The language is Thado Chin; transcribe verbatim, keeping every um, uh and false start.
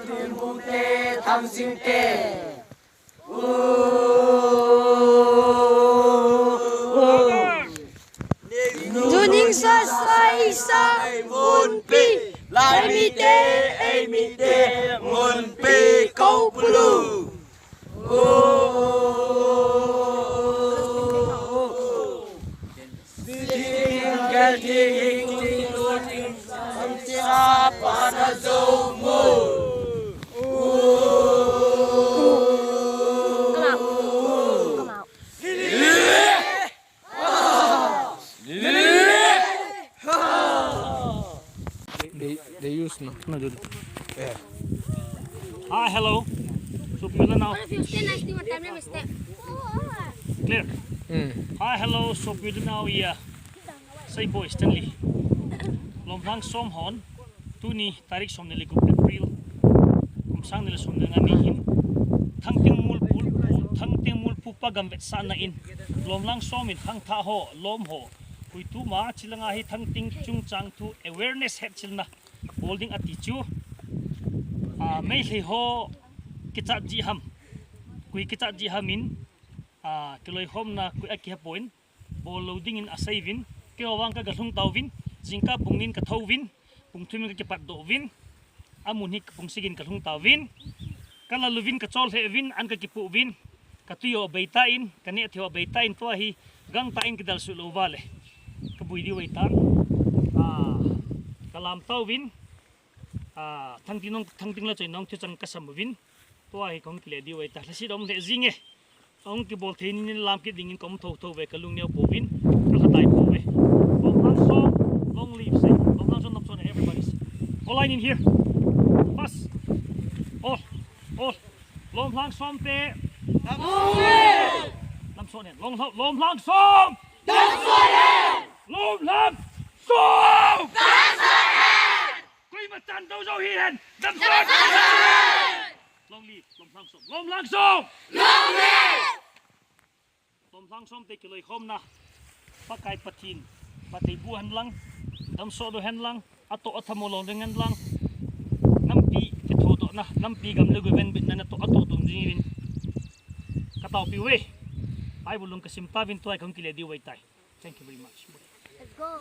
Thilbungte, thamsingte. Nuning sa sa isa munpi, Laimite, eimite, munpi, Koupulu. They, they use no. No, dude. Yeah. Hi, hello. Sopina nau. One of you stand next to my time, let me step. Clear. Mm. Hi, hello. Sopina nau, yeah. Sei boy Stanley. Lomlhang som hon. Tuni tarik som ni le gup April. Kum sang ni le som ni le nga ni hin. Thangting mul pul pu, Thangting mul pu pa gam vetsahna in. Lomlhang som in khangthah ho, lom ho. Koi tuma, chilanga hi Thangting chungchang thu awareness hetchelna bol ding ati chu. Ah, Meitei ho kichat ji ham. Koi kichat ji ham in, ah, kiloikhomna koi akihe pon. Bol lou dingin asei uvin. Keiho vang ka galhung tauvin. Jingkah pung ni in kathouvin. Pung thum in kakipatdoh uvin. Amun hi pung sagi in kalhung tauvin. Kalal uvin, kachol lheh uvin, an kakipoh uvin. Katui ho abeitan, kaneh thei ho abeitan, tua hi gangtah in kidalsuh lou uva le. Kabui diu ahitan. Ah, kalam tauvin. Ah, Thangting nong, Thangting la choi nong thuchang kasam uvin. Tua hi kahung kile diu ahitan. Lhaset um lheh jing e. Ahung kibol thei ni lam kit dingin kaum thotho uve, kalung neo pouvin, kalhatai pouve. Lomlhang som, long live, say. Lomlhang som, nam som, everybody say. All line in here. Fast. All, all. Lomlhang som te. Nam som. Nam som, long, long, Lomlhang som. Nam som. Lomlhang som. Nam som. Koima chan dou jou hihen. Nam som. Long live, Lomlhang som. Lomlhang som. Long live. Lomlhang som te kiloikhomna. Pakai Pathen, Pathen bu hen lang, damsot doh hen lang, atoh athamo lou ding hen lang. Nampi kithodohna, nampi gam le government na natoh atoh dong jing uvin. Kataopiu ve. Bible lung kasim tauvin tua hi kahung kile diu ahitai. Thank you very much. Let's go.